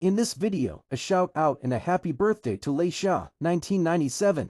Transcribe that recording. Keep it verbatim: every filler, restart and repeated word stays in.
In this video, a shout out and a happy birthday to Lei Sha, nineteen ninety-seven.